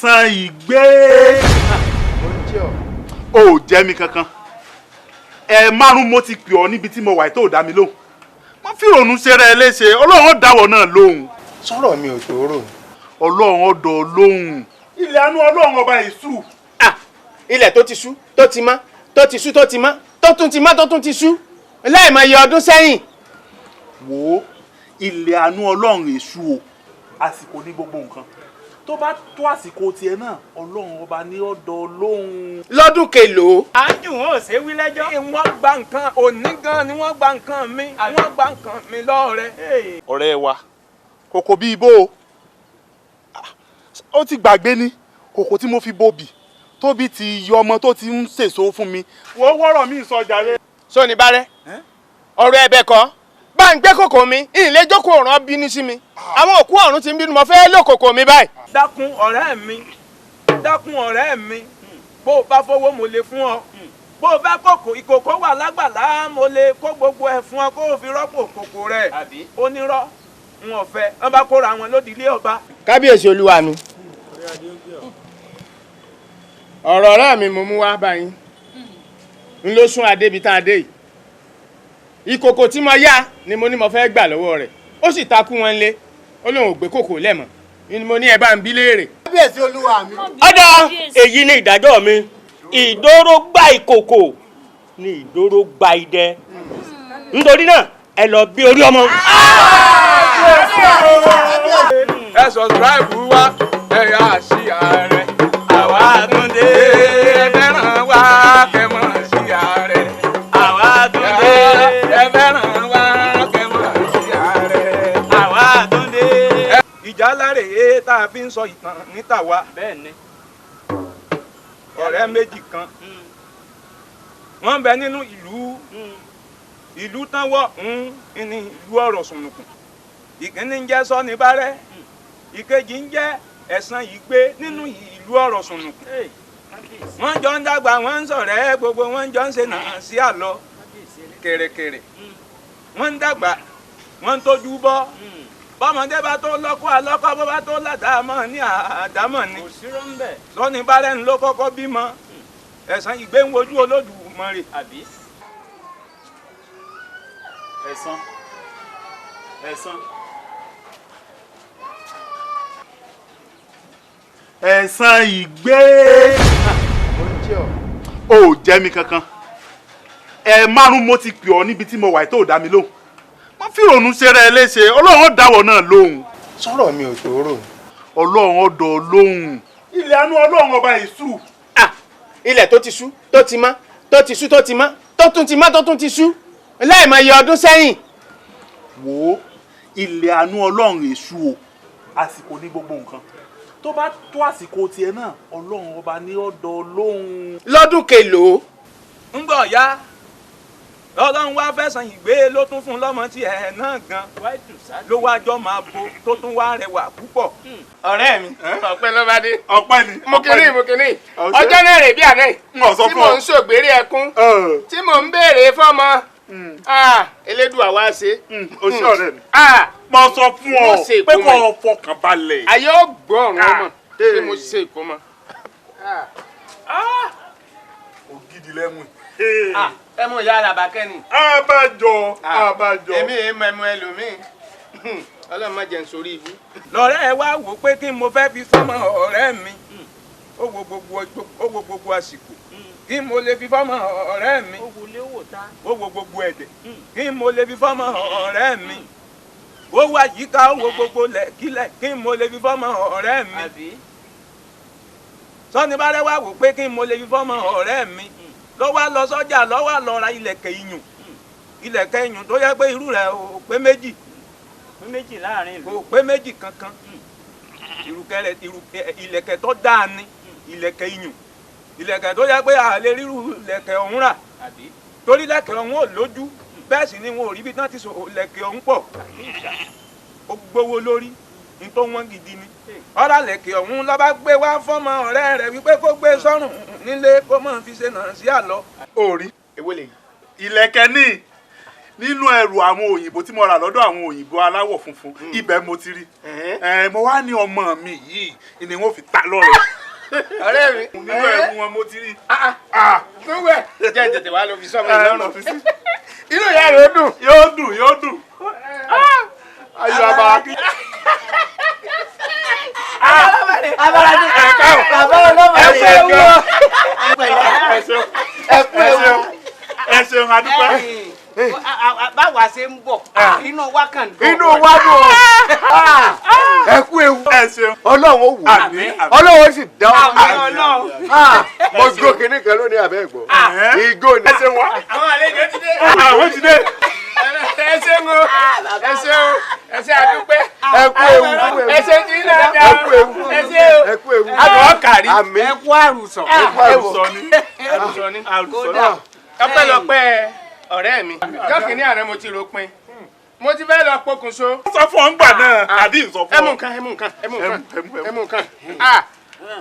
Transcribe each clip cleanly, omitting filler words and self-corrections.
Ẹ̀san ìgbé. O ò jẹ́ mi kankan. Ẹ márùn mo ti pè ọ́ níbi tí mo wà tó dá mi lóhùn. Má fi ìrònú ṣe rẹ léṣe. Ọlọ́run ó dáwọ̀ náà lóhùn. Sọ̀rọ̀ mi ò tó rò. Ọlọ́run ó dọ̀ ọ́ lóhùn. Ilẹ̀ àánú Ọlọ́run ọba ìṣù. Ilẹ̀ tó ti ṣú tó ti mọ́, tó ti ṣú tó ti mọ́, tó tún ti mọ́, tó tún ti ṣú láìmọye ọdún sẹ́yìn. Wò ó, ilẹ̀ àánú Ọlọ́run èṣù o. Àsìkò ní gbogbo nǹkan. Tó bá tó àsìkò tiẹ̀ náà, Ọlọ́run ọba ní ọ̀dọ̀ lóhùn. Lọ́dún kelòó. Àájù wọn ò ṣe wí lẹ́jọ́. Wọ́n gba nǹkan òní gan ni, wọ́n gba nǹkan mi, wọ́n gba nǹkan mi lọ́rẹ́. Ọ̀rẹ́ wa, kòkò bíi ibo o, ó ti gbàgbé ní kòkò tí mo fi bòbì tóbi ti yọ ọmọ tó ti ń sèso fún mi. Wọ́n wọ́rọ̀ mi sọ jàre. Sóni bárẹ́, ọ̀rọ̀ ẹ̀bẹ̀ kọ́ bá ń gbé kòkò mi. Ìlé jókòó ọ̀ràn bínú sí mi, àwọn òkú ọ̀run ti ń bínú. Mo fẹ́ lò kòkò mi báyìí. Dákun ọ̀rẹ́ mi, dákun ọ̀rẹ́ mi, bó o bá fowó, mo lè fún ọ. Bó o bá kòkò, ìkòkò wà lágbàlá, mo lè kó gbogbo ẹ̀ fún ọ kó o fi rọ́pò kòkò rẹ̀. Onírọ́ n ò fẹ́. Wọn bá kóra wọn lódìlé ọba. Kábíyèsí olúwa mi, ọ̀rọ̀ ọ̀rẹ́ mi mo mú wá báyìí ń ló sún adébi tá a dé yìí. Ìkòkò tí mo yá ni mo ní mo fẹ́ gbà lọ́wọ́ rẹ̀, ó sì takú wọn lé, ó lóun ò gbé kòkò lẹ́mọ̀ ni. Mo ní ẹ bá ń bí léèrè. Kábíyèsí olúwa mi. Ọ̀dà, èyí ni ìdájọ́ mi. Ìdóró gba ìkòkò ni ìdóró gba idẹ. Nítorí náà, ẹ lọ bí orí ọmọ. Ẹ subscribe wa, ẹ yà sí ààrẹ. Àwa tún dé. Ẹ fẹ́ràn wa, kẹ́ mọ̀ sí ààrẹ. Àwa tún dé. Ẹ fẹ́ràn wa, kẹ́ mọ̀ sí ààrẹ. Àwa tún dé. Ìjà láre tá a fi ń sọ ìtàn níta wa. Bẹ́ẹ̀ni. Ọ̀rẹ́ méjì kan, wọ́n ń bẹ nínú ìlú. Ìlú tán wọ̀ ń ní ìlú ọ̀rọ̀ sùnùkùn. Ìkíní ń jẹ́ Sọ́nibárẹ́, ìkejì ń jẹ́ Ẹ̀san Ìgbé. Nínú ìlú ọ̀rọ̀ sùnùkùn, wọ́n jọ ń dàgbà, wọ́n ń ṣọ̀rẹ́, gbogbo wọ́n jọ ń ṣe náà sí àlọ́ kèrèkèrè. Wọ́n ń dàgbà, wọ́n ń tójú bọ́. Bọ́mọdé bá tó lọ́kọ́ alọ́kọ́, bó bá tó ládàámọ̀ ní àdámọ̀ ni. Kò sí rọ́ńbẹ̀. Sọ́nibárẹ́ ń ló kọ́kọ́ bímọ. Ẹ̀san Ìgbé ń wojú Olódùmarè. Àbí. Ẹ̀san, ẹ̀san, ẹ̀san ìgbé. O ò jẹ́ mi kankan. Ẹ márùn mo ti pè ọ́ níbi tí mo wà tó dá mi lóhùn. Má fi ìrònú ṣe rẹ léṣe. Ọlọ́run ó dáwọ̀ náà lóhùn. Sọ̀rọ̀ mi ò tó rò. Ọlọ́run ó dọ̀ ọ́ lóhùn. Ilẹ̀ àánú Ọlọ́run ọba ìṣù. Ilẹ̀ tó ti ṣú tó ti mọ́, tó ti ṣú tó ti mọ́, tó tún ti mọ́, tó tún ti ṣú láìmọye ọdún sẹ́yìn. Wò ó, ilẹ̀ àánú Ọlọ́run èṣù o. Àsìkò ní gbogbo nǹkan. Tó bá tó àsìkò tiẹ̀ náà, Ọlọ́run ọba ní ọ̀dọ̀ lóhùn. Lọ́dún kelòó. Ń gbọ̀ ya lọ́lọ́run wá fẹ̀sán ìgbé ló tún fún lọ́mọ tí ẹ̀ náà gan ló wá jọ máa bo, tó tún wá rẹwà púpọ̀. Ọ̀rẹ́ mi, ọpẹ́ ló bá dé. Ọpẹ́ ni. Mo kìíní, mo kìíní. Ọjọ́ náà rè bí àná yìí N ò sọ tí fún mò ọ. ń ṣògbéré ẹkún, tí mò ń béèrè fọ́mọ. Elédùà wá ṣe. O ṣé, ọ̀rẹ́ mi. Mo sọ fún ọ Mo ṣe pé ìkómọ kó yìí. o fọkàn balẹ̀. Ayé ó gbọ́, ọ̀run ọmọ pé mo ṣe ìkómọ. Ògidì lẹ́mú. Ẹ mú ìyá Alábàákẹ́ ni. Abájọ, abájọ. Èmi èé mọ ẹmu ẹlòmíì. Ọlọ́run má jẹ́ n sórí ibú. Lọ́rẹ́ ẹ wá wò pé kí n mo fẹ́ fi sọ́mọ ọ̀rẹ́ mi. Ó wo gbogbo àsìkò, kí n mo lè fi fọ́mọ ọ̀rẹ́ mi. Ó wọlé wò ta. Ó wo gbogbo ẹ̀dẹ̀, kí n mo lè fi fọ́mọ ọ̀rẹ́ mi. Ó wá yíká, ó wo gbogbo lẹ̀kílẹ̀, kí n mo lè fi fọ́mọ ọ̀rẹ́ mi. Àbí. Sọ́ni bá rẹ́ wá wò pé kí n mo lè fi fọ́mọ ọ̀rẹ́ mi, ló wá lọ sọ́jà, ló wá lọ ra ilẹ̀kẹ̀ iyùn, ilẹ̀kẹ̀ iyùn tó yẹ pé irú rẹ̀ ò pé méjì. Pé méjì láàrin ìlú. Kò pé méjì kankan. Ìrùkẹ̀rẹ̀ ìlẹ̀kẹ̀ tó dáa ni ìlẹ̀kẹ̀ iyùn, ìlẹ̀kẹ̀ tó yẹ pé a lè ríru ìlẹ̀kẹ̀ ọ̀hún rà. Àbí. Torí lẹ̀kẹ̀ ọ̀hún ò lójú, bẹ́ẹ̀ sì ni wọn ò rí bí tán ti so lẹ̀kẹ̀ ọ̀hún pọ̀. Ó gbówó lórí ní tó wọ́n gidi ni. Ọ̀rá lẹ̀kẹ̀ ọ̀hún ló bá gbé wá fọ́mọ ọ̀rẹ́ rẹ̀ wípé kó gbé sọ́rùn nílé, kó mọ̀ fi ṣe náà sí àlọ́. Orí. Èwo lè yí. Ìlẹ̀kẹ̀ ní nínú ẹrù àwọn òyìnbó tí mo rà lọ́dọ̀ àwọn òyìnbó aláwọ̀ funfun, ibẹ̀ mo ti rí. Ẹ mo wá ní ọmọ mi yìí ni wọ́n fi ta lọ́rẹ. Ọ̀rẹ́ mi. Nínú ẹ̀bùn wọn mo ti rí. Tún wẹ̀. Jẹ́ tètè wá lọ fi sọ́mọ ìlọ́run. Inú ìyá rẹ̀ ó dùn. Yóò dùn, yóò dùn. Ayọ̀ àbàrà kí. Abalade bàbá ọlọ́mọ Ẹ rẹ̀ ṣeun gan. Ẹ Ẹ ṣeun. kú ewu. Ẹ ṣeun, a dúpẹ́. Báwa ṣe ń bọ̀, inú wa kàn dùn. Inú wa dùn. Ẹ kú ewu. Ẹ ṣeun. Ọlọ́run ó wò. Àmín, àmín. Ọlọ́run ó sì dá ọ. Àmín Ọlọ́run. Mo gbó kinní kan lónìí àbẹ́ ẹ̀gbọ́n. Igbó ni. Ẹ ṣeun wá. Àwọn àlejò ti dé. Àwọn ti dé. Ẹ ṣeun o. Ẹ ṣeun. Ẹ ṣe àdúpẹ́. Ẹ kú ewu. Ẹ ṣe tí náà dá. Ẹ kú ewu. Ẹ ṣe o. Ẹ kú ewu. Àdùn ọkàrí. Àmín. Ẹ kú àrùsọ. Ẹ kú Àrùsọ ni. Àrùsọ ni. Àrùsọ ni. Ọpẹ́lọpẹ́ ọ̀rẹ́ mi. Jọ́kìnní àná mo ti ròpin. Mo ti fẹ́ lọ pokùnso. Sọ fún ọ ń gbà náà àbí ìsọ fún ọ. Ẹ mú nǹkan, ẹ mú nǹkan, ẹ mú nǹkan, ẹ mú nǹkan.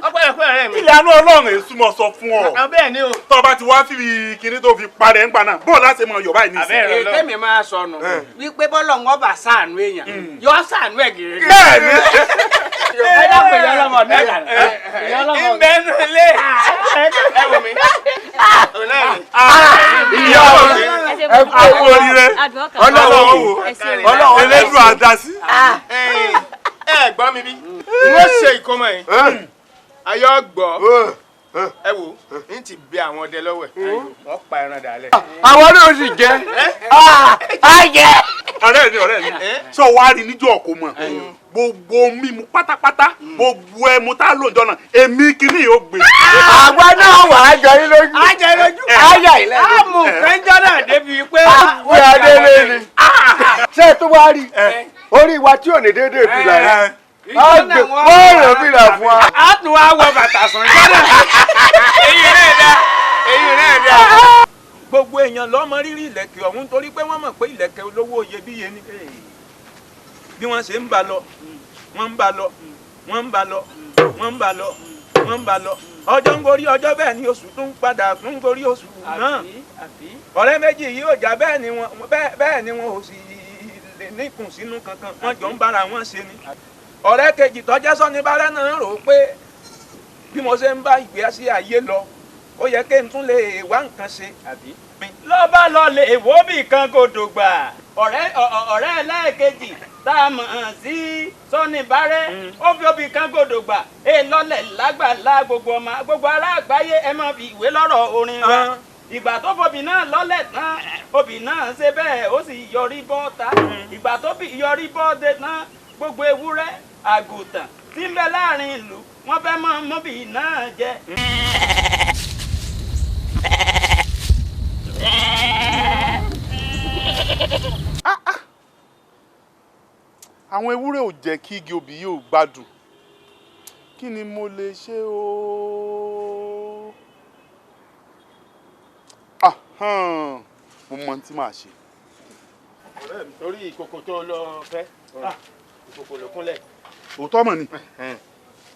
Ọpẹ́lọpẹ́ ọ̀rẹ́ mi. Ilé àánú Ọlọ́run èso mọ̀ sọ fún ọ. Bẹ́ẹ̀ ni o. Tọ́ bá ti wá fi kinní tó fi parẹ́ ń gbà náà, bóò láti mọ Yorùbá yìí nísìnyí. Abẹ́rẹ́ Ọlọ́run. Tẹ́mi máa sọnù wípé bọ́lọ̀ ń ọba ṣàánú èèyàn yọ ṣàánú ẹ̀ gírígírí. Bẹ́ẹ̀ ni. Ẹ dákun ìyá ọlọ́mọ ọdún ìlànà. Ìyá ọlọ́mọ ọdún. Ìbẹ́ nù ilé. Ẹ wò mí. Òun náà ni. Ìyá ọ̀rẹ́. Ẹ kú Àpò ewu. oríire. Ọlọ́run ó wò. Ọlọ́run Elédùn àdásí. Ẹ gbọ́ mi bí. Wọ́n ṣe ìkómọ yìí. Ayọ̀ gbọ́. Ẹ wò, n ti bẹ àwọn ọdẹ lọ́wọ́ ẹ̀. Wọ́n pa ẹran dàlẹ̀. Àwọn náà sì jẹ́. Á jẹ. Ọ̀rẹ́ mi, ọ̀rẹ́ mi. Sọ wá rí níjọ́ ọkọ mọ̀. Gbogbo mímu pátápátá, gbogbo ẹmu tá a lò jọ náà, èmi kìíní yóò gbé. Àwa náà wà á jọ yín lójú. Á jẹ lójú. Á yà yín lẹ́nu. Á mú nǹkan jọ náà débi pé. Gbé adé lé ni. Ṣé ẹ tó wá rí? Orí wa tí ò ní déédéé fìlà yẹn. Á gbé bọ́ọ̀lù fìlà fún wa. Á tún wá wọ bàtà sùn jọ́nà. Eyín náà dá. Eyín náà dá. Gbogbo èèyàn ló mọ rírì ìlẹ̀kẹ̀ ọ̀hún torí pé wọ́n mọ̀ pé ìlẹ̀kẹ̀ olówó iyebíye ni. Bí wọ́n ṣe ń bá lọ, wọ́n ń bá lọ, wọ́n ń bá lọ, wọ́n ń bá lọ, wọ́n ń bá lọ. Ọjọ́ ń gorí ọjọ́ bẹ́ẹ̀ ni oṣù tún padà tún gorí oṣù náà. Ọ̀rẹ́ méjì yìí ò jà bẹ́ẹ̀ ni wọ́n bẹ́ẹ̀ ni wọn ò sì níkùn sínú kankan, wọ́n jọ ń bára wọn ṣe ni. Ọ̀rẹ́ kejì tó jẹ́ Sọ́nibárẹ́ náà rò ó pé bí mo ṣe ń bá ìgbésí ayé lọ, ó yẹ kí n tún lè wá nǹkan ṣe. Ló bá lọ lè wó bì kan kò dògbà. Ọ̀rẹ́ ẹlẹ́ẹ̀kejì tá a mọ̀ sí Sọ́nibárẹ́ ó fi obì kan kò dògbà. Èè lọ́lẹ̀ lágbàlá gbogbo ọmọ gbogbo ará àgbáyé ẹ máa fi ìwé lọ́rọ̀ orin wa. Ìgbà tó fobì náà lọ́lẹ̀ tán, obì náà ṣe bẹ́ẹ̀ ó sì yọrí bọ́ta. Ìgbà tó yọrí bọ́ọ̀dẹ tán, gbogbo ewúrẹ́ àgùntàn tí ń bẹ láàrin ìlú wọ́n fẹ́ máa mọ́bì náà jẹ. Àwọn ewúrẹ́ ò jẹ́ kí igi obì yìí ò gbádùn. Kí ni mo lè ṣe o? Mo mọ ohun tí màá ṣe. Ọ̀rẹ́ mi, torí ìkòkò tó lọ fẹ́, ìkòkò ló kúnlẹ̀. Òótọ́ mọ̀ ni.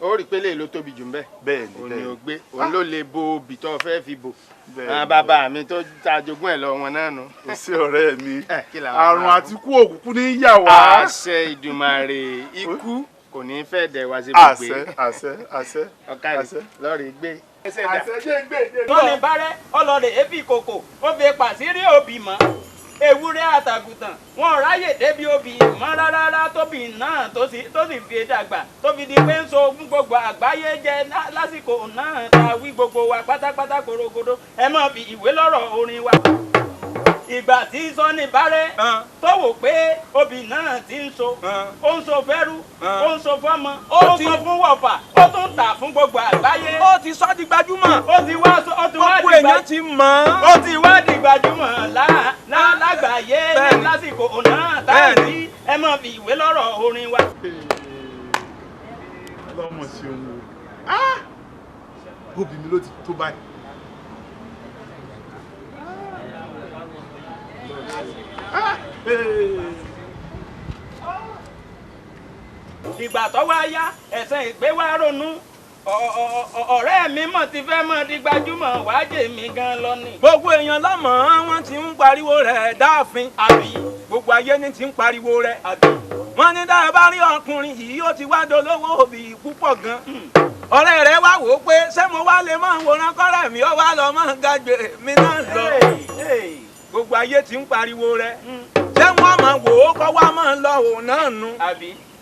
Ó rí pé lè ló tóbi jù ń bẹ. Bẹ́ẹ̀ ni, Òun bẹ́ẹ̀ ni ni. ó gbé, òun ló lè bo obì tó fẹ́ fi bò. Bẹ́ẹ̀ Àwọn ni, bàbá mi tó ta jogún ẹ̀ lọ wọn náà nù. Kò sí ọ̀rẹ́ mi. Kí làwọn Àrùn máa àti kú òkùnkùn ní yà wá. Àṣẹ Ìdùmarè, ikú kò ní fẹ́ dẹ̀ wá sí ibùgbé. Àṣẹ, àṣẹ, àṣẹ. Ọ̀kadì lọ́ọ̀rì gbé. Àṣẹ jẹ́ gbé. Sọ́nibárẹ́ ọlọ́rẹ̀ èéfì kòkò ó fi pàṣírí òbí mọ́. Ewúrẹ́ àtàgùtàn wọn ò ráyè débi obì mọ́ rárá tóbi náà tó sì fi dàgbà tó fi di pé ń so fún gbogbo àgbáyé jẹ lásìkò náà ta wí gbogbo wa pátápátá korogodo ẹ máa fi ìwé lọ́rọ̀ orin wa. Ìgbà tí Sọ́nibárẹ́ tó wò pé obì náà ti ń so, ó ń so fẹ́rú, ó ń so fọ́mọ, ó ń so fún wọ̀fà, ó tún tà fún gbogbo àgbáyé. Ó ti sọ di gbajúmọ̀. Ó ti wá ó ti wá Gbogbo èèyàn ti mọ̀ ọ́n. Ó ti wá di gbajúmọ̀ lágbàáyé lásìkò náà tá a rí ẹ máa fi ìwé lọ́rọ̀ orin wa. Ọlọ́mọ ṣeun o. Obì mi ló ti tó báyìí. Ìgbà tó wá yá ẹ̀sán ìgbé wá ronú ọ̀rẹ́ mi mọ̀ ti fẹ́ mọ̀ di gbajúmọ̀ wá jè mí gan lọ ni. Gbogbo èèyàn lọ́mọ̀ wọ́n ti ń pariwo rẹ̀ dáàfin. Àbí. Gbogbo ayé ní ti ń pariwo rẹ̀. Àbí. Wọ́n ní dáa bá rí ọkùnrin yìí ó ti wá dolówó òbí púpọ̀ gan. Ọ̀rẹ́ rẹ̀ wá wò ó pé ṣé mo wá lè máa wòran kọ́rẹ́ mi ó wá lọ máa ga gbè mí náà lọ. Gbogbo ayé ti ń pariwo rẹ̀. Ṣé wọ́n máa wò ó kọ́ wá máa lọ òun náà nu?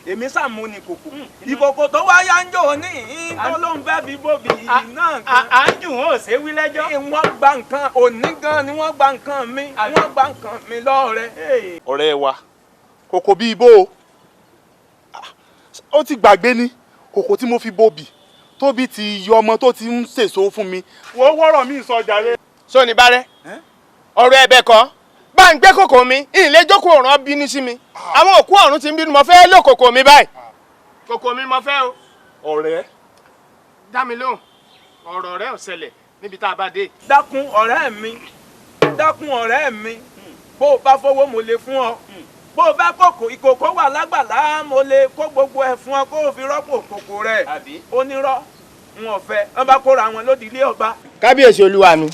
Èmi sàmú ni kòkò. Ìkòkò tó wá yá ń jò ní tó ló ń fẹ́ fi bóbi náà gan. À ń jù wọ́n ò ṣe wí lẹ́jọ́. Wọ́n gba nǹkan òní gan ni wọ́n gba nǹkan mi. Wọ́n gba nǹkan mi lọ́rẹ́. Ọ̀rẹ́ wa kòkò bíi ibo ó ti gbàgbé ni kòkò tí mo fi bóbi tóbi ti yọ ọmọ tó ti ń sèso fún mi. Wọ́n wọ́rọ̀ mi sọ jàre. Sọ́ni bárẹ́ ọ̀rọ̀ ẹ̀bẹ̀ kọ́ bá ń gbé kòkò mi ìlé jókòó ọ̀ràn bínú sí mi àwọn òkú ọ̀run ti ń bínú mo fẹ́ lò kòkò mi báyìí. Kòkò mi mo fẹ́ o. Ọ̀rẹ́. Dá mi lóhùn ọ̀rọ̀ rẹ ò ṣẹlẹ̀ níbi tá a bá dé. Dákun ọ̀rẹ́ mi, dákun ọ̀rẹ́ mi, bó o bá fowó mo lè fún ọ, bó o bá kòkò ìkòkò wà lágbàlá mo lè kó gbogbo ẹ̀ fún ọ kó o fi rọ́pò kòkò rẹ̀. Onírọ́ n ò fẹ́ wọn bá kóra wọn lódì ilé ọba. Kábíyèsí olúwa mi,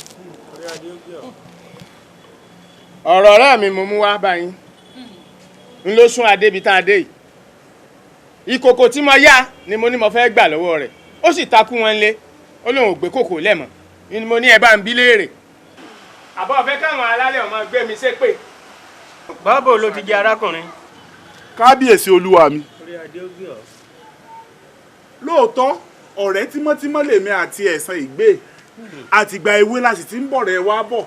ọ̀rọ̀ ọ̀rẹ́ mi mo mú wá báyìí n ló sún adé ibi tá a dé yìí. Ìkòkò tí mo yá ni mo ní mo fẹ́ gbà lọ́wọ́ rẹ̀ ó sì takú wọn lé ó lóun ò gbé kòkò lẹ́mọ̀ ni mo ní ẹ bá ń bí léèrè. Àbọ̀ ọ̀fẹ́ káwọn alálẹ̀ ọmọ gbé mi ṣépè. Báwo ló ti jẹ arákùnrin? Kábíyèsí olúwa mi. Lóòótọ́ ọ̀rẹ́ tímọ́tímọ́ lèmi àti ẹ̀sán ìgbé àtìgbà ewé la sì ti ń bọ̀ rẹ̀ wá bọ̀.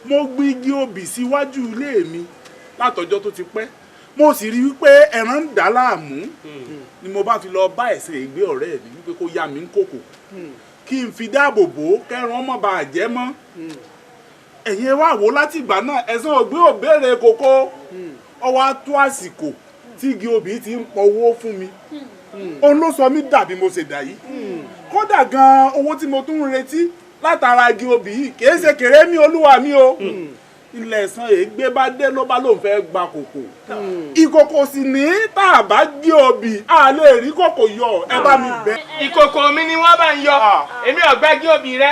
Mo gbin igi obì síwájú ilé mi látọjọ́ tó ti pẹ́ mo sì rí wípé ẹran ń dà láàmú ni mo bá fi lọ bá ẹ̀sìn ìgbé ọ̀rẹ́ mi wípé kó yá mi ń kòkò kí n fi dáàbò bò ó kẹran mọ́ bá jẹ́ mọ́. Ẹ̀yin ẹ wá wò láti ìgbà náà ẹ̀sán ògbé ò béèrè kòkó ọwọ́ á tó àsìkò tí igi obì ti ń pọwó fún mi. Òun ló sọ mí dàbí mo ṣe dà yìí. Kódà gan-an owó tí mo tún ń retí látara igi obì yìí kìí ṣe kéré mi olúwa mi o. Ilẹ̀ ẹ̀sán ègbé bá dé ló bá lóun fẹ́ gba kòkò. Ìkòkò sì ní tá a bá gé obì a lè rí kòkò yọ ẹ bá mi bẹ̀. Ìkòkò mi ni wọ́n bá ń yọ èmi ò gbà gé obì rẹ.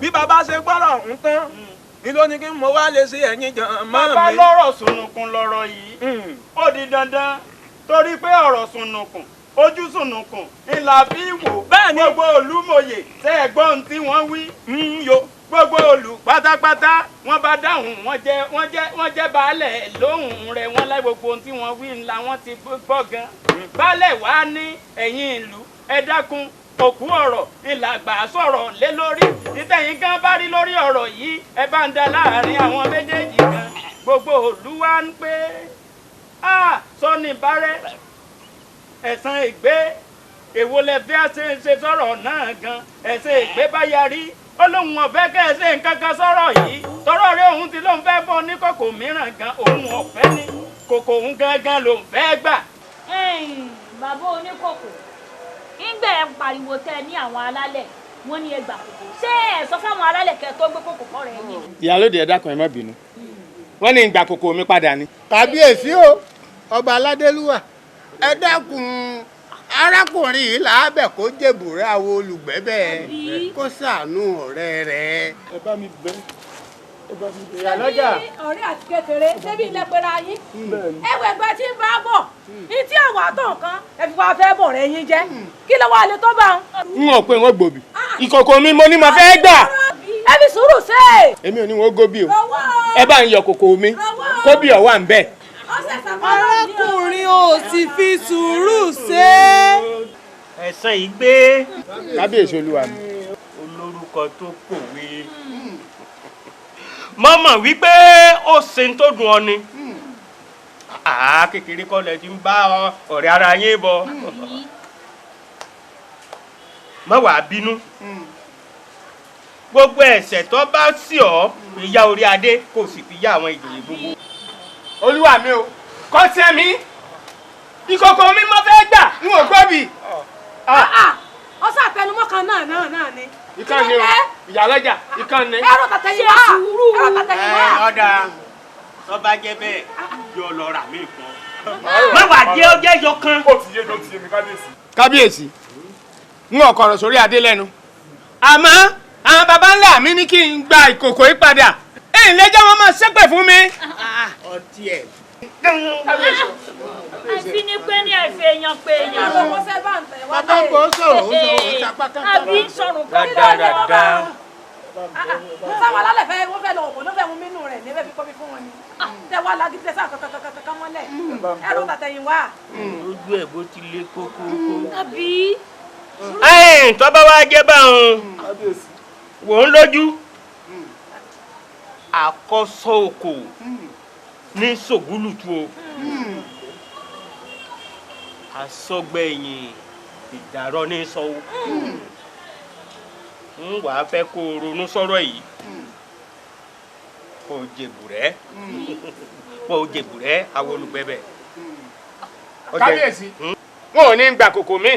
Bí bàbá ṣe gbọ́rọ̀ ń tán ni ló ní kí mo wá lè ṣe ẹ̀yìn jàn mọ́ mi. Bàbá lọ́rọ̀ sùnùkùn lọ́rọ̀ yìí ó di dandan torí pé ọ̀rọ̀ sùnùkùn ojú sùnùkùn ńlá fi wò. Bẹ́ẹ̀ ni gbogbo olúmọ̀yè tẹ́ ẹ gbọ́ ohun tí wọ́n wí ń yo gbogbo olù pátápátá wọ́n bá dáhùn wọ́n jẹ́ baálẹ̀ lóhùn rẹ̀ wọ́n láì gbogbo ohun tí wọ́n wí ńlá wọ́n ti gbọ́ gan. Baálẹ̀ wá ní ẹ̀yìn ìlú ẹ dákun òkú ọ̀rọ̀ ńlá gbà sọ̀rọ̀ lé lórí nítẹ̀yìn gan bá rí lórí ọ̀rọ̀ yìí ẹ bá ń da láàrin àwọn méjèèjì gan. Gbogbo olú wa ń pé Sọ́ni bárẹ́ ẹ̀sán ìgbé èwo lẹ fẹ́ ṣe ń ṣe sọ̀rọ̀ náà gan. Ẹ̀sán ìgbé bá yarí ó lóun ọ̀fẹ́ kẹ́ ẹ ṣe nǹkan kan sọ̀rọ̀ yìí tọ́rọ̀ rẹ òun ti lóun fẹ́ fọ́ ní kòkò mìíràn gan òun ọ̀fẹ́ ní kòkò òun gangan lòun fẹ́ gbà. Bàbá oníkòkò ńgbẹ́ ẹ̀ ń pariwo tẹ́ ní àwọn alálẹ̀ wọ́n ní ẹ gbà kòkò ṣé ẹ sọ fáwọn alálẹ̀ kẹ́ tó gbé kòkò kọ́ rẹ̀ yín. Ìyálóde ẹ dákun ẹ má bínú wọ́n ní ìgbà kòkò mi padà ni. Kábíyèsí o ọba aládélúwà ẹ dákun arákùnrin yìí làábẹ̀ kó jèbùrẹ́ àwọn olùgbẹ́bẹ̀ kó ṣàánú ọ̀rẹ́ rẹ̀. Ẹ bá mi bẹ̀ ẹ bá mi bẹ̀. Ìyálọ́jà. Ọ̀rẹ́ àti kékeré ṣébí ilẹ̀ pera yín ẹwẹ̀ ẹgbẹ́ tí ń bá bọ̀ ní tí àwọn àtọ̀ nǹkan ẹ fi wá fẹ́ bọ̀ rẹ̀ yín jẹ́ kí ló wà lè tó bá wọn. N ò pé wọn gbòbí ìkòkò mi mo ní mo fẹ́ gbà. Ẹ fi sùúrù ṣe é. Èmi ò ní wọn góbì o ẹ bá ń yọ kòkò mi kóbì ọ̀ wà ń bẹ̀. Arákùnrin ò sì fi sùúrù ṣe é. Ẹ̀sán ìgbé. Kábíyèsí olúwa mi. Olórúkọ tó kòwé. Mo mọ̀ wípé ó ṣe ń tó dùn ọ ni. Kékeré kọ́ lẹ ti ń bá ọ̀rẹ́ ara yín bọ̀. Má wàá bínú. Gbogbo ẹ̀ṣẹ̀ tó bá sí ọ ìyá orí adé kò sì fi yá àwọn ìjòyè gbogbo. Olúwa mi o kọ́ sí mi ìkòkò mi mo fẹ́ gbà n ò gbóbi. Ọsọ àtẹnumọ́ kan náà ni. Ìkànnì o ìyálọ́jà ìkànnì. Ẹ̀rọ tàtẹ̀yìn wá ẹ̀rọ tàtẹ̀yìn wá. Ọ̀dà tó bá jẹ́ bẹ́ẹ̀ yọ lọ rà mí kan. Má wàá jẹ́ ó jẹ́ yọ kan. Ó ti yé mi ó ti yé mi kábíyèsí. Kábíyèsí n ò kọ̀rọ̀ sórí adé lẹ́nu àmọ́ àwọn baba ńlá mi ní kí n gba ìkòkò yìí padà èyí lẹ́jọ́ wọn máa ṣépè fún mi. Ọtí ẹ̀ Àìfi ni pé ní àìfi èèyàn pé èèyàn. Bàbá ń bọ̀ sọ̀rọ̀, ó sọ̀rọ̀, ó sapá kankan. Àbí sọ̀rùn kan. Dáadáa. Sáwọn alálẹ̀ fẹ́ wọ́n fẹ́ lọ òkò ló fẹ́ mú mínú rẹ̀ ní ẹ fẹ́ fi kọ́ mi fún wọn ni. Tẹ wá lági tẹ sáà kankankankan mọ́lẹ̀. Ẹrù tàtẹ̀yìn wá. Ojú ẹ̀ bó ti lé kókó. Àbí. Ẹ̀ẹ́n tó bá wá jẹ́ báwọn wò ń lójú. Àkọ́sọ òkò ní sògúlùtù o. Àsọgbẹ̀yìn ìdàrọ́ ní sọ́wọ́. Ń wàá fẹ́ kó o ronú sọ́rọ̀ yìí. Kó o jèbùrẹ́. Kó o jèbùrẹ́ àwọn olùgbẹ́bẹ̀. Kábíyèsí, wọn ò ní gba kòkò mi.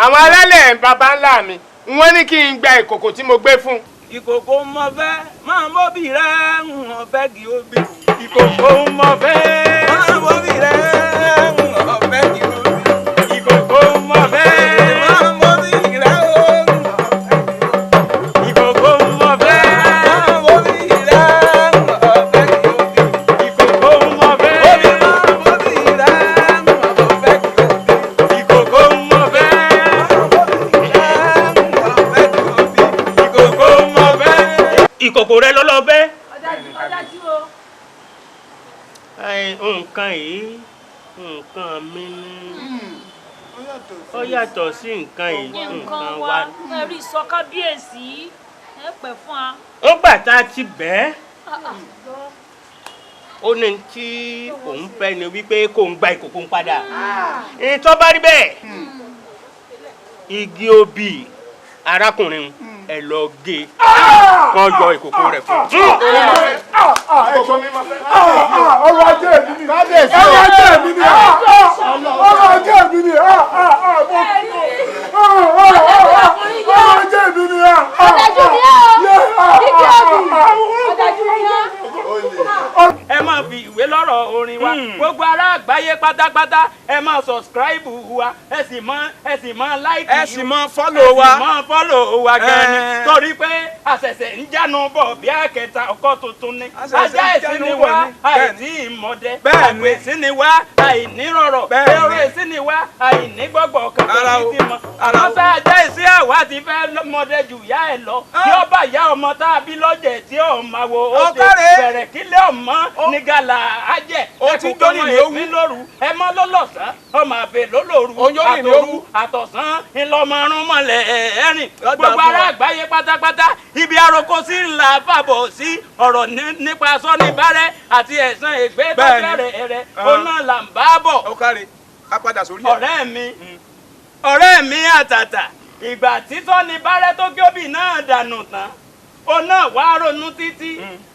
Àwọn alálẹ̀ baba ńlá mi wọ́n ní kí n gba ìkòkò tí mo gbé fún. Ìkòkò mọ fẹ́ máa mọ́bì rẹ̀ ń wọ́n fẹ́ kí ó bí. Ìkòkò mọ fẹ́ máa mọ́bì rẹ̀ ń wọ́n fẹ́ kí ó bí. Ìkòkò mọ fẹ́ máa mọ́bì rẹ̀ ń wọ́n fẹ́ kí ó bí. Ìkòkò mọ fẹ́ máa mọ́bì rẹ̀ ń wọ́n fẹ́ kí ó bí. Ìkòkò mọ fẹ́ máa mọ́bì rẹ̀ ń wọ́n fẹ́ kí ó bí. Ìkòkò mọ fẹ́ máa mọ́bì rẹ̀ ń wọ́n fẹ́ kí ó bí. Ìkòkò mọ fẹ́. Ìkòkò rẹ lọ́lọ́ fẹ́. Ọ̀dájú o. Nǹkan yìí nǹkan mi ni ó yàtọ̀ sí nǹkan yìí Nǹkan wa ẹ̀rí sọ kábíyèsí ẹ pẹ́ fún wa. Ó gbà tá a ti bẹ́ẹ̀ ó ní tí òun fẹ́ ni wípé kó ń gba ìkòkò ń padà. Ìtọ́ bá rí bẹ́ẹ̀ igi obì arákùnrin ẹ lọ gé kán yọ ìkòkò rẹ̀ fún un. Ọrọ̀ ajé mi ni. Ọrọ̀ ajé mi ni. Ọrọ̀ ajé mi ni. Ọrọ̀ ajé mi ni. Ọ̀dájú ni ọ́. Igi obì. Ọ̀dájú ni ọ́. Ẹ máa fi ìwé lọ́rọ̀ orin wa gbogbo ará àgbáyé pátápátá ẹ máa subscribe wa ẹ sì máa like Ẹ sì máa follow wa. Ẹ sì máa follow wa gan ni torí pé àṣẹ̀ṣẹ̀ ń jánu bọ̀ bí àkẹta ọkọ̀ tuntun ni ajá ẹ̀sìn ni wá àìní ìmọ̀dẹ àgbò ẹ̀sìn ni wá àìnírọ̀rọ̀ ẹ̀rọ ẹ̀sìn ni wá àìnígbọ̀gbọ̀ kankan ní ti mọ̀ àmọ́ sá ajá ẹ̀sìn àwa ti fẹ́ mọdẹ jù yá ẹ̀ lọ tí ó bá yá ọmọ tá a bí lọ́jẹ̀ tí ó máa wo ó ṣe bẹ̀rẹ̀ kílẹ̀ ọmọ ní gàlà ajẹ́ ẹkùn kọ́mọ èéfín lóru ẹ mọ́ lọ́lọ́sàn ọmọ àbẹ̀ lólóru àtòru àtọ̀sán ńlọmọrún mọ̀lẹ́ ẹ̀rìn gbogbo ará àgbáyé pátápátá ibi aroko sí ńlá fàbọ̀ sí ọ̀rọ̀ nípa sọ́ni bárẹ́ àti ẹ̀sán ègbé tó bẹ̀rẹ̀ rẹ̀ ọ̀nà là ń bá bọ̀. Ọ̀rẹ́ mi àtàtà ìgbà tí sọ́ni bárẹ́ tó gómìn náà dànù tán ọ̀nà wàá ronú títí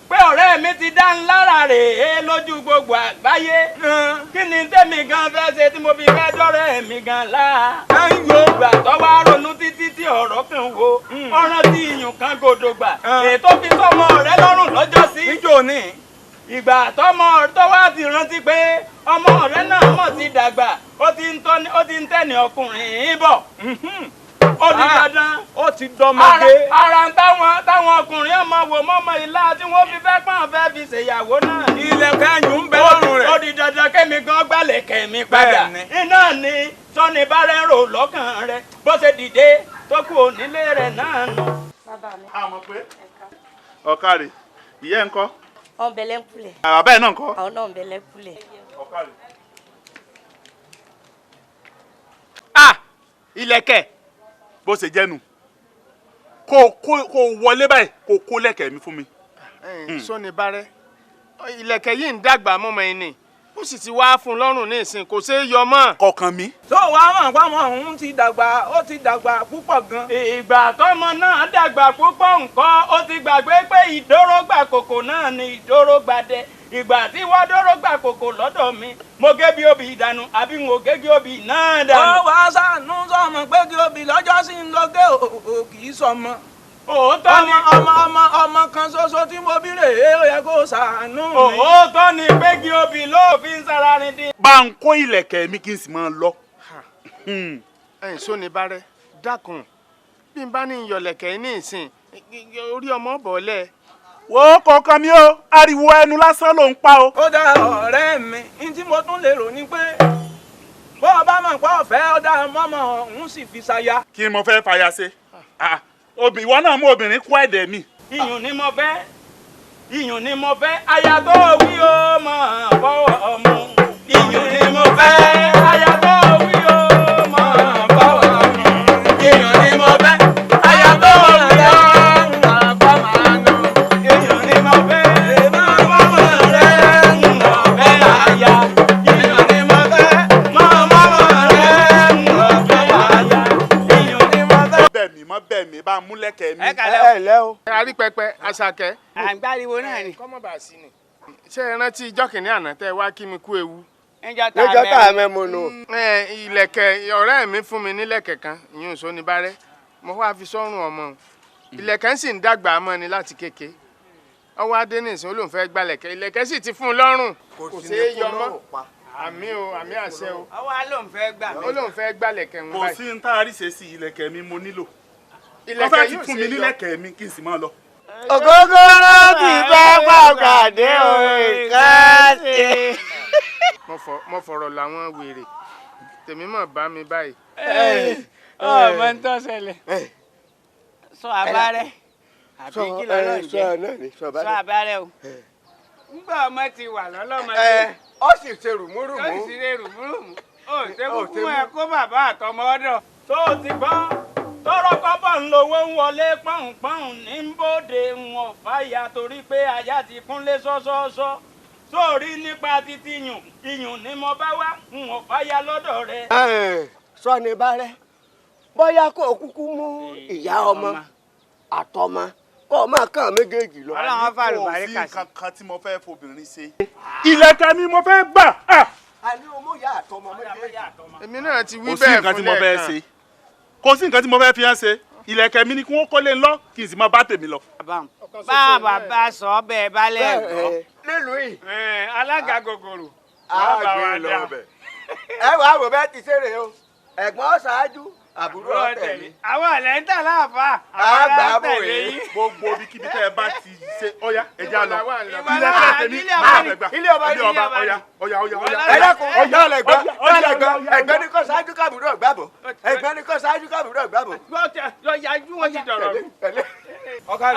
pé ọ̀rẹ́ mi ti dá ń lára rèé lójú gbogbo àgbáyé kí ni tẹ́mi gan fẹ́ ṣe tí mo fi fẹ́ dọ́rẹ́ mi gan la. Ìgbà tó wá ronú títí tí ọ̀rọ̀ kan wo ọ̀ràn tí iyùn kan gòdògbà ètò fi sọmọ rẹ lọ́rùn lọ́jọ́ sí. Ìgbà tọmọ tó wá ti rántí pé ọmọ rẹ náà mọ̀ ti dàgbà ó ti ń tẹ̀lé ọkùnrin bọ̀. Ó di dandan ó ti dọmọdé. Ara táwọn ọkùnrin ọmọ wò mọ́mọ́ ilá tí wọ́n fi fẹ́ pọ́n fẹ́ fi ṣèyàwó náà. Ilẹ̀kẹ̀ ẹ̀yùn ń bẹ lọ́rùn rẹ̀. Ó di dandan kémi gan gbálẹ̀kẹ̀ mi padà. Iná ni sọ́ni bárẹ̀ ń rò lọ́kàn rẹ̀ bó ṣe dìde tó kù onílé rẹ̀ náà nù. Àmọ̀ pé ọ̀kàrẹ̀ ìyá ẹ̀ ń kọ́. Ọ̀n bẹ̀lẹ̀ ń kulẹ̀. Bàbá ẹ̀ náà ń kọ́. Àwọn náà ń bẹ̀lẹ̀ ń kulẹ̀. Ọ̀kàrẹ̀. Ah! Ilẹ̀kẹ̀. Bó ṣe jẹ́ nu kó kó wọlé báyìí kó kó lẹ̀kẹ̀ mi fún mi. Sọ́ni bárẹ́ ìlẹ̀kẹ̀ yìí ń dàgbà mọ́mọ́ ẹ̀ ni ó sì ti wá fún un lọ́rùn ní ìsìn kò ṣeé yọ mọ́. Kọ̀ọ̀kan mi. Tó wàá mọ̀ pàmò òun ti dàgbà ó ti dàgbà púpọ̀ gan. Ìgbà tọ́mọ náà dàgbà púpọ̀ nǹkan ó ti gbàgbé pé ìdórógbà kòkò náà ni ìdórógbà dẹ. Ìgbà tí wọ́n dórógbà kòkò lọ́dọ̀ mi mo gé bí obì dànù àbí n ò gé bí obì náà dànù. Ó wàá sànú sọmọ pé kí obì lọ́jọ́ sí ń lọ gé o kì í sọmọ. Òótọ́ ni ọmọ kan ṣoṣo tí mo bí rèé ó yẹ kó ṣàánú mi. Òótọ́ ni pé kí obì ló fi ń sara rin dín. Bá ń kó ìlẹ̀kẹ̀ mi kí n sì máa lọ. Ẹ̀yin sóni bárẹ́ dákun bí n bá ní ìyọ̀lẹ̀kẹ̀ ní ìsìn orí ọmọ bọ̀ọ́lẹ̀. Wo kọ̀ọ̀kan mi o, ariwo ẹnu lásán ló ń pa o. Ó dá ọ̀rẹ́ mi, ní tí mo tún lè rò ni pé bó o bá mọ̀ pé ọ̀fẹ́ ó dá mọ́mọ́ òun sì fi ṣaya. Kí mo fẹ́ fàyà ṣe? Ìwọ náà mú obìnrin kó ẹ̀dẹ̀ mi. Iyùn ni mo fẹ́, iyùn ni mo fẹ́, aya tó wí ó mọ̀ fọwọ́ ọmú. Iyùn ni mo fẹ́, aya tó wí ó mọ̀ fọwọ́ ọmú. Iyùn ni mo fẹ́, aya tó wí ó mọ̀ fọwọ́ ọmú. Iyùn ni mo fẹ́, mọ́mọ́ rẹ̀ ń lọ fẹ́ aya. Iyùn ni mo fẹ́, mọ́mọ́ rẹ̀ ń lọ fẹ́ aya. Iyùn ni mo fẹ́. Bẹ́ẹ̀ mi mọ́ bẹ́ẹ̀ mi bá múlẹ̀kẹ́ mi. Ẹ lẹ́ o. Arí pẹpẹ Àṣàkẹ́. À ń gbáriwo náà ni. Kọ́mọ̀ bá sí ni. Ṣé ẹ rántí ijọ́ kìíní àná tẹ́ ẹ wá kí mi kú ewu? Níjọ́ tá a mẹ́mu nù. Ìlẹ̀kẹ̀ ọ̀rẹ́ mi fún mi nílẹ̀kẹ̀ kan, ìyún Sónibárẹ́. Mo wá fi sọ́rùn ọmọ. Ìlẹ̀kẹ̀ ń sì ń dàgbà mọ́ ni láti kéke. Ọwọ́ adé nìsín ó lóun fẹ́ gbalẹ̀kẹ̀. Ìlẹ̀kẹ̀ sì ti fún un lọ́rùn. Kò ṣeé yọ mọ́. Àmì o, àmì àṣẹ o. Ọwọ́ á lóun fẹ́ gbà mí. Ó lóun fẹ́ gbalẹ̀kẹ̀ ń Kò báyìí. sí ní tá a rí ṣe sí ìlẹ̀kẹ̀ mi mo nílò. Ìlẹ̀kẹ̀ Wọ́n fẹ́ ti yóò fún ṣe mi yọ. nílẹ̀kẹ̀ mi kí n sì máa lọ. Ògógóró ti bá pàpàdé òun káàsì. Mo fọ̀rọ̀ làwọn wèrè tèmi mọ̀ bá mi báyìí. Ọmọ ń tọ́ ṣẹlẹ̀. Sọ abárẹ́ àbí kí lọ́lọ́ ń jẹ́ sọ sọ abárẹ́ o. Ngbà ọmọ ti wà lọ́lọ́mọdé. Ó sì ṣe rùmúrùmú. Ó sì ṣe rùmúrùmú. Ó ṣe kúkú ẹ kó bàbá àtọmọ ọ̀dọ̀. Tó o ti gbọ́ tọrọ kọ́bọ̀ ń lowó ń wọlé pọ́ùn-pọ́ùn ní ń bóde ń ọ̀fàyà torí pé aya ti kúnlé sọ́sọ́sọ́ sórí nípa títí yùn iyùn ni mo bá wá ń ọ̀fàyà lọ́dọ̀ rẹ. Sọ́nibárẹ́ bóyá kó o kúkú mú ìyá ọmọ àtọmọ kó o máa kàn méjèèjì lọ. Ọlọ́run fà lùbáríkà sí. Kò sí nǹkan kan tí mo fẹ́ fobìnrin ṣe. Ìlẹ̀kẹ̀ mi mo fẹ́ gbà. Àní o mú ìyá àtọmọ méjèèjì. Èmi náà ti wí Kò sí bẹ́ẹ̀ nǹkan tí fún mo fẹ́ lẹ́ẹ̀kan. ṣe. Kò sí nǹkan tí mo fẹ́ fi hàn ṣe. Ìlẹ̀kẹ̀ mi ni kí wọ́n kọ́lé ńlọ kí n sì máa bá tèmi lọ. Bá bàbá sọ bẹ́ẹ̀ bá lẹ́ẹ̀gbọ́. Nílùú yìí. Alága gògòrò. A gbé lọ bẹ̀. Ẹ wàá wò bẹ́ẹ̀ ti ṣeré o. Ẹ̀gbọ́n ṣáájú, àbúrò tẹ̀lé. Àwọn ọ̀lẹ́ ń tà láàfà. A gbà bò yín. Gbogbo ibikíbi tẹ́ ẹ bá ti ṣe ọ̀yá ẹja lọ. Ìwọ Ìlẹ̀kẹ̀ tèmi ilé ọba máa ni, fẹ́ gbà. ilé ọba ni, Ilé ọba ilé ọba ọ̀yá ọ̀yá ọ̀yá ọ̀yá. Ẹ dákun, ọ̀yá lẹ̀gbọ́n, lẹ̀gbọ́n, ẹ̀gbọ́n ní kó ṣáájú káàbùrọ̀ gbàbọ̀. Ẹ̀gbọ́n ní kó ṣáájú káàbùrọ̀ gbàbọ̀. Lọ yájú wọn ti dọ̀rọ̀ rú.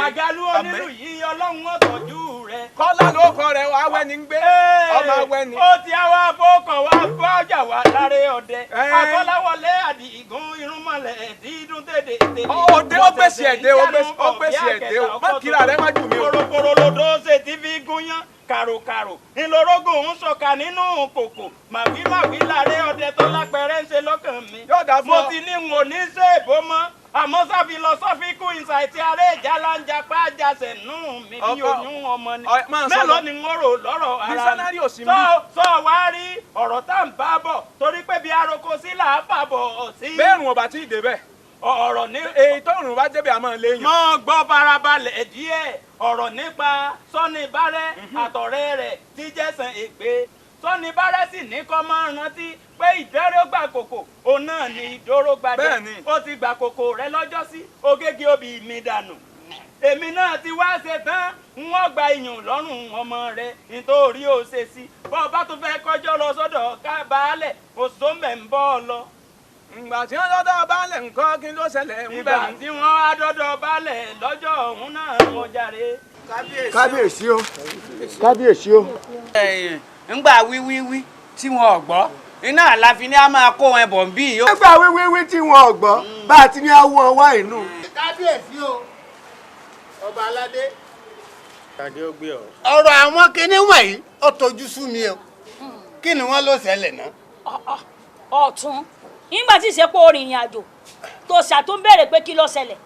Àjálù onílù yìí Ọlọ́run ó tọ́jú rẹ̀. Kọ́lá ló kọ rẹ̀ awẹ́ ni ń gbé. Ọmọ awẹ́ ni. Ó ti àwa fọkàn wá fọ́jà wá láré ọdẹ. Akọ́láwọlé Àdìgún irúnmọlẹ̀ dídún tèdè tèdè. Ó gbèsè ẹ̀dẹ́, ó gbèsè ẹ̀dẹ́ o. Má kíra rẹ má jù mí o. Korokoro lodò ṣe ti fi gúnyán kàròkàrò. Ńlọrọ́gùn ń sọ̀kà nínú kòkò. Màwímàwí láré ọdẹ tó lápẹ̀rẹ̀ ń ṣe lọ́kàn mi. Yóò dà fún Mo ọ. ti ní n ò ní ṣe èbó mọ́. Àmọ́ sáfi lọ sọ́fíkù ìsàìtì aré ìjálá ń japá jàsẹ̀ nù mí bí oyún ọmọ ni. Máa sọ lọ. Mélòó ni n ó rò lọ́rọ̀ ara mi? Dísánárì ò sí mi. Sọ wá rí ọ̀rọ̀ tá à ń bá bọ̀ torí pé bí aroko sí là á fà bọ̀ sí. Bẹ́ẹ̀rùn ọba tí ì débẹ̀. Ọ̀rọ̀ ní. Èyí tó rùn bá débẹ̀ àmọ́ léèyàn. Mọ́ gbọ́ farabalẹ̀ díẹ̀ ọ̀rọ̀ nípa Sọ́nibárẹ́ àtọ̀rẹ́ rẹ̀ tí jẹ́sàn ègbé. Sọ́nibárẹ́ sì ní kọ́ máa rántí pé ìdẹ́rẹ́ gbà kòkò òun náà ni ìdóró gbadé. Bẹ́ẹ̀ni. Ó ti gbà kòkò rẹ lọ́jọ́sí ogége obì mi dànù. Èmi náà ti wá ṣe tán n ó gba iyùn lọ́rùn ọmọ rẹ nítorí ó ṣe sí. Bọ́ ọ bá tún fẹ́ kọjọ́ lọ sọ́dọ̀ ká baálẹ̀ kò sóńbẹ̀ ń bọ́ ọ lọ. Ìgbà tí wọ́n dọ́dọ̀ baálẹ̀ nǹkan kí ló ṣẹlẹ̀ ń Ìgbà bẹ̀. tí wọ́n á dọ́dọ̀ baálẹ̀ lọ́jọ́ ọ̀hún náà wọ́n jàre. Kábíyèsí o. Kábíyèsí o. Ńgbà wíwíwí tí wọn ò gbọ́ iná àlàfi ni a máa kó wọn bọ̀ ń bí yìí. Nígbà wíwíwí tí wọn ò gbọ́ bá a ti ní awọ wá inú. Kábíyèsí o, ọba aládé. Tàdé ó gbé ọ. Ọ̀rọ̀ àwọn kinní wọ̀nyí ó tojú sú mi o. Kí ni wọ́n ló ṣẹlẹ̀ náà? Ọ̀tún nígbà tí ìṣepò rìnrìn àjò tó ṣàtún béèrè pé kí ló ṣẹlẹ̀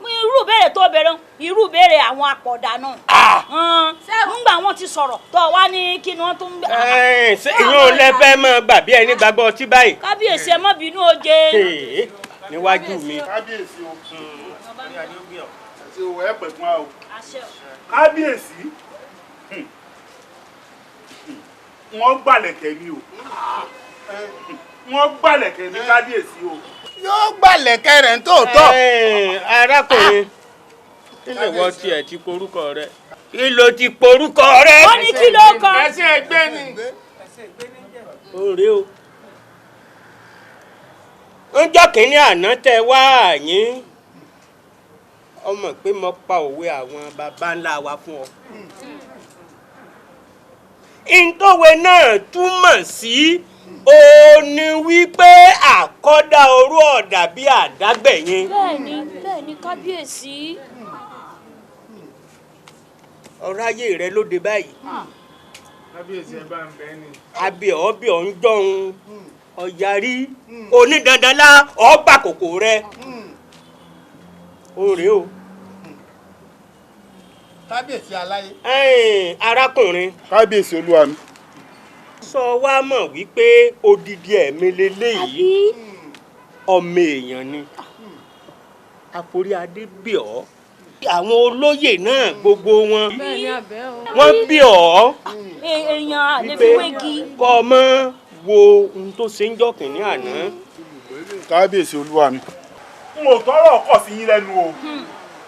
irú béèrè tó béèrè irú béèrè àwọn apọ̀dà náà ńgbà wọn ti sọ̀rọ̀ tó wá ní kí ni wọ́n tún. Ṣé ìyẹn ò lẹ fẹ́ mọ́ gbà bí ẹni gbàgbọ́ ọtí báyìí. Kábíyèsí ẹ má bínú oje. Níwájú mi. Kábíyèsí o. Àti òwò ẹ pẹ̀kun a o. Kábíyèsí wọ́n gbàlẹ̀kẹ̀ mi o. Wọ́n gbàlẹ̀kẹ̀ mi kábíyèsí o. Yóò gbàlẹ̀kẹ̀ rẹ̀ ń tóòtọ́. Arákùnrin Kí lè wọ́n tiẹ̀ ti porúkọ rẹ? Kí ló ti porúkọ rẹ? Ó ní kí ló kọ? Ẹsẹ̀ ẹgbẹ́ ni. Ó rèé o. Ńjọ́ kìíní àná tẹ wá àyín. Ọmọ pé mo pa òwe àwọn baba ńlá wa fún ọ. Ìtòwe náà túmọ̀ sí ó ní wípé àkọ́dá orú ọ̀dà bí àdágbẹ̀yìn. Bẹ́ẹ̀ni, bẹ́ẹ̀ni kábíyèsí. Ọ̀rọ̀ ayé rẹ lóde báyìí. Kábíyèsí ẹ bá ń bẹ́ ni. Abẹ́ ọ̀bẹ ọ̀hún jọ̀hún ọ̀yàrí onídandanlá ọgbà kòkò rẹ. Ó rèé o. Kábíyèsí aláyé. Ẹ̀yin arákùnrin. Kábíyèsí olúwa mi. Sọ wá mọ̀ wípé odidi ẹ̀mí leléyìí ọmọ èèyàn ni. Àforí adé bí ọ́. Àwọn olóyè náà gbogbo wọn. Bẹ́ẹ̀ni abẹ́ o. Wọ́n bí ọ́. Èèyàn àlè fi wégi. Kọ́ ọ mọ́ wo ohun tó ṣe ń jọ́ kìnínní àná. Kábíyèsí olúwa mi. N ò tọrọ ọkọ sí yín lẹ́nu o.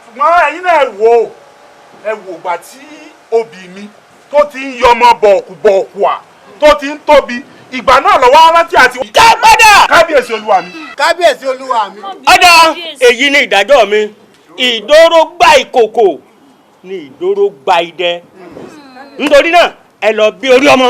Ṣùgbọ́n ẹ̀yin náà wò ó. Ẹ wò ìgbà tí obì mi tó ti ń yọmọ bọ̀ọ̀kù à tó ti ń tóbi ìgbà náà lọ́wọ́ rántí àti. Ká padà. Kábíyèsí olúwa mi. Kábíyèsí olúwa mi. Ọ̀dà èyí ni ìdájọ́ mi. Ìdóró gba ìkòkò ni ìdóró gba idẹ. Nítorí náà ẹ lọ bí orí ọmọ.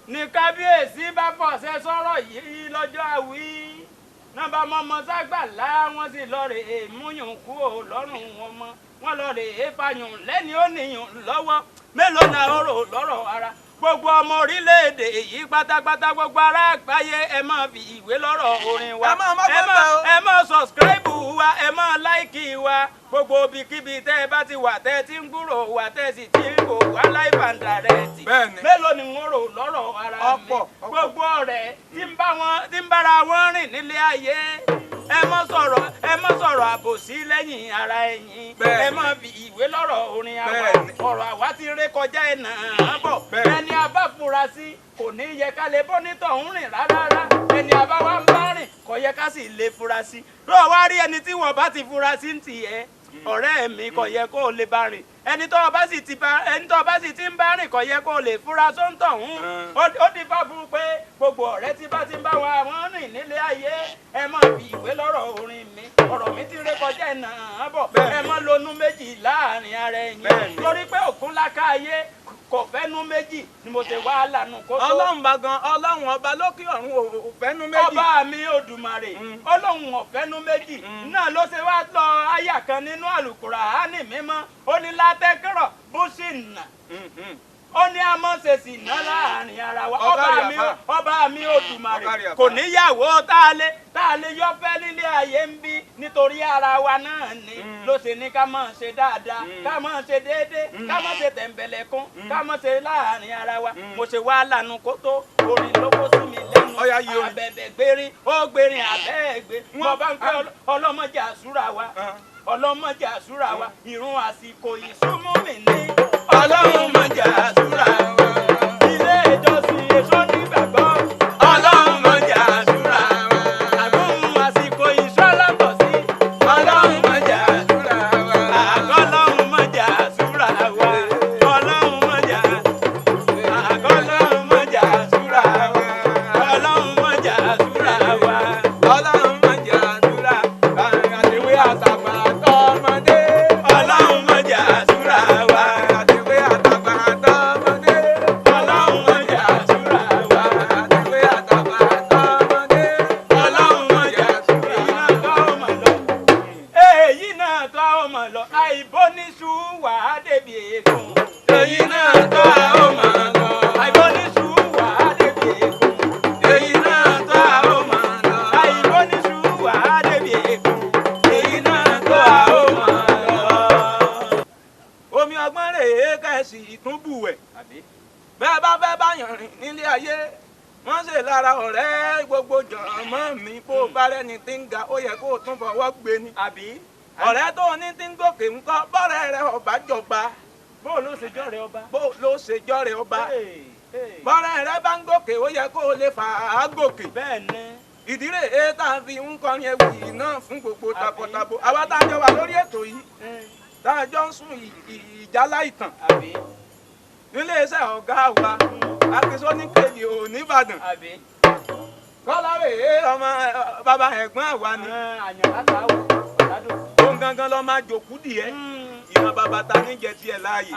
Ní kábíyèsí bá fọ̀ṣẹ sọ̀rọ̀ yìí lọ́jọ́ àwí náà bá mọ́mọ́ ságbàlá wọ́n sì lọ rè é múyùn kú ò lọ́rùn wọn mọ́ wọ́n lọ rè é fàyùn lẹ́ni ó níyùn lọ́wọ́ mélòó la ó rò lọ́rọ̀ ara gbogbo ọmọ orílẹ̀-èdè yìí pátápátá gbogbo ará àgbáyé ẹ máa fi ìwé lọ́rọ̀ orin wa ẹ máa subscribe wa ẹ máa like wa gbogbo ibikíbi tẹ́ ẹ bá ti wà tẹ́ ẹ ti ń gbúrò wa tẹ́ ẹ sì ti ń wò wá live and direct mélòó ni wọ́n rò lọ́rọ̀ ara mi gbogbo ọ̀rẹ́ tí ń bára wọn rìn nílé ayé ẹ má sọ̀rọ̀ àbòsí lẹ́yìn ara ẹ̀yìn ẹ má fi ìwé lọ́rọ̀ orin àwa ọ̀rọ̀ àwa ti ré kọjá ẹ̀nà bọ̀ ẹni a bá fura sí kò ní yẹ ká lè bọ́ nítọ̀hún rìn rárá ẹni a bá wá ń bá rìn kò yẹ ká sì lè fura sí lọ́wọ́ wá rí ẹni tí wọ́n bá ti fura sí ń tiẹ̀ ọ̀rẹ́ mi kò yẹ kó o lè bá rìn ẹni tó o bá sì ti ń bá rìn kò yẹ kó o lè fura sóńtọ̀hún ó di fáfún pé gbogbo ọ̀rẹ́ tí bá ti ń bá wa wọ́n rìn nílé ayé ẹ má fi ìwé lọ́rọ̀ orin mi ọ̀rọ̀ mi ti ré kọjá ẹ̀nà bọ̀ ẹ má lonú méjì láàrin ara ẹ̀yìn torí pé òkun láká ayé kò fẹ́nu méjì ni mo ṣe wá lànà kó tó. Ọlọ́run bá gan ọlọ́run ọba lókè ọ̀run ò fẹ́nu méjì. Ọba mi Odùmarè ọlọ́run ò fẹ́nu méjì náà ló ṣe wá lọ àyà kan nínú Àlùkùránì mímọ́ ó ní látẹ́kọ̀rọ̀ bó sì nà ó ní a mọ̀ ṣe sì ná láàrin ara wa ọba mi Odùmarè kò níyàwó tá a lè yọ fẹ́ nílé ayé ń bí nítorí ara wa náà ni ló ṣe ní ká máa ṣe dáadáa ká máa ṣe déédéé ká máa ṣe tẹ̀m̀bẹ̀lẹ̀kún ká máa ṣe láàrin ara wa mo ṣe wá lànà kó tó orin ló kó sí mi lẹ́nu abẹ́bẹ̀ gbérin ó gbérin abẹ́ẹ̀gbé mo bá ń pẹ́ ọlọ́mọdé àsúrà wa ọlọ́mọdé àsúrà wa ìrun àsìkò ìsúnmú mi ní ọlọ́mọdé àsúrà wa ilé ìjọsìn èso nígbàgbọ́ ọlọ́mọdé àsúrà wa àgóhùn àsìkò ìṣọ́lọ́tọ̀ sí ọlọ́mọdé àsúrà wa àgọ́lọ́mọdé àsúrà wa ọlọ́mọdé àgọ́lọ́mọdé àsúrà wa ọlọ́mọdé àsúrà wa ọlọ́mọdé àsúrà àtẹ̀wé àtàgbà tọmọdé. Ọlọ́mọdé àsúrà wa àtẹ̀wé àtàgbà tọmọdé. Ọlọ́mọdé àsúrà wa àtẹ̀wé àtàgbà tọmọdé. Ọlọ́mọdé àsúrà wa. Èyí náà tọ́ ọmọ lọ àìbóníṣu wà á débi ègún. Èyí náà tọ́ ọmọ lọ. Àìbóníṣu wà á débi ègún. Èyí náà tọ́ ọmọ lọ. Àìbóníṣu wà á débi ègún. Èyí náà tọ́ ọmọ lọ. Omi ọgbọ́n rèé kẹ̀sì ìtúnbùwẹ̀. Bẹ́ẹ̀ bá fẹ́ báyàn rìn nílé ayé wọ́n ṣe lára ọ̀rẹ́ gbogbo jọ̀mọ́ mi kó o bá rẹ́ni tí ń ga ó yẹ kó o tún fọwọ́ gbé ni. Àbí? Ọ̀rẹ́ tó ní tí ń gòkè ńkọ́ bọ́rẹ́ rẹ ọba jọba. Bó ló ṣe jọ́rẹ̀ ọba. Bó ló ṣe jọ́rẹ̀ ọba. Bọ́rẹ́ rẹ bá ń gòkè ó yẹ kó o lè fà á gòkè. Bẹ́ẹ̀ni. Ìdílé e tá a fi ń kọrin ewì náà fún gbogbo takọtabo. Àwa tá a jọ wà lórí ètò yìí tá a jọ ń sún ìjálá ìtàn. Nílé iṣẹ́ ọ̀gá wa Akínsóní kejì ò nìbàdàn. Kọ́lá rèé ọmọ bàbá ẹ̀gbọ́n àwa ni. Òun gangan lọ máa jòkú díẹ̀. Ìran bàbá ta ní jẹ tiẹ̀ láàyè.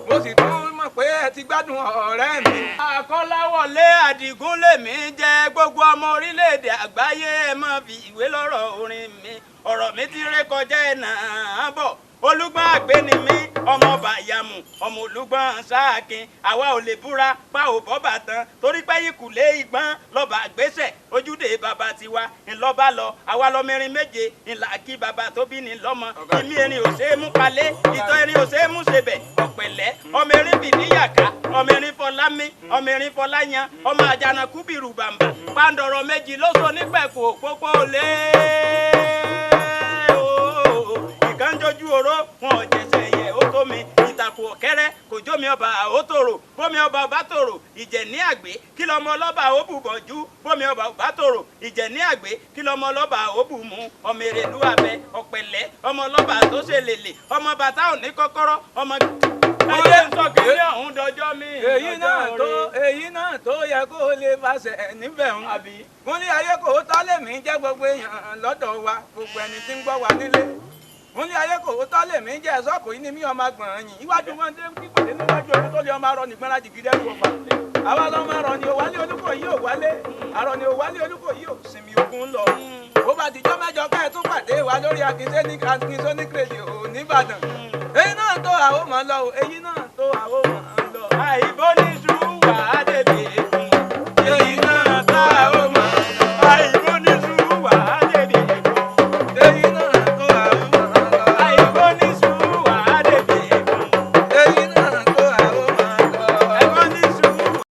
Mo sì tún mọ̀ pé ẹ ti gbádùn ọ̀rẹ́ mi. Àkọ́láwọlé Àdìgún lèmi jẹ́ gbogbo ọmọ orílẹ̀-èdè àgbáyé ẹ máa fi ìwé lọ́rọ̀ orin mi. Ọ̀rọ̀ mi ti ré kọjá ẹ̀ náà bọ̀. Olúgbọ́n àgbẹ̀ ni mí, ọmọ bàyàmù, ọmọ olúgbọ́n sáàkin. Àwa ò lè búra pa ò bọ́ bàtàn torí pé ìkùlé ìgbọ́n lọ́ba àgbésẹ̀ ojúde bàbá tiwa ńlọ́ba lọ. Àwa lọmọ erin méje ńlá kí bàbá tó bí ní lọ́mọ. Ìmí erin ò ṣeé mú palẹ̀, ìtọ́ erin ò ṣeé mú ṣebẹ̀, ọ̀pẹ̀lẹ́ ọmọ erin fìdíyàká, ọmọ erin fọlámi, ọmọ erin fọláyan, ọmọ àjànàkú bìrù bàǹbà, pàǹdọ̀rọ̀ méjì ló so nípẹ̀kù òpópó lé ìkànjọ́jú oró wọn ò jẹsẹ̀ yẹ ó tó mi ìtàkùn ọ̀kẹ́rẹ́ kò jómi ọba ó tòrò bómi ọba bá tòrò ìjẹ̀ní àgbé kí lọmọ ọlọ́ba ó bù bọ̀jú bómi ọba bá tòrò ìjẹ̀ní àgbé kí lọmọ ọlọ́ba ó bù mú ọmọ èrèlú abẹ ọ̀pẹ̀lẹ́ ọmọ ọlọ́ba tó ṣe lèlè ọmọ bàtà ò ní kọ́kọ́rọ́ ọmọ. Ẹyẹ ń sọ kìíní ọ̀hún dọjọ́ mi. Èyí náà tó yẹ kó o lè fàṣẹ níbẹ̀ ń. Kúnlé ayé kò tọ́ lèmi jẹ́ gbogbo èèyàn lọ́dọ̀ wa gbogbo ẹni tí ń gbọ́ wa nílé. Kúnlé ayé kò tọ́ lèmi jẹ́ sọ́kò yìí ni mí ọmọ agbọ̀n yìí. Iwájú wọn dé pípàdé níwájú omi tó lé ọmọ arọ nìgbọ́n láti gidi ẹrù ọ̀fà. Àwa lọ́mọ arọ ni òwálé olúkọ yìí ò wálé. Arọ ni òwálé olúkọ yìí ò sinmi ogun lọ. Bó bá ti jọ́ mẹ́jọ ká ẹ̀ tún pàdé wa lórí Akínsóní kejì Ìbàdàn. Èyí náà tó àwọn ọmọ lọ o, èyí náà tó àwọn ọmọ lọ. Àìbó ní sùúrù wà á débi èkó.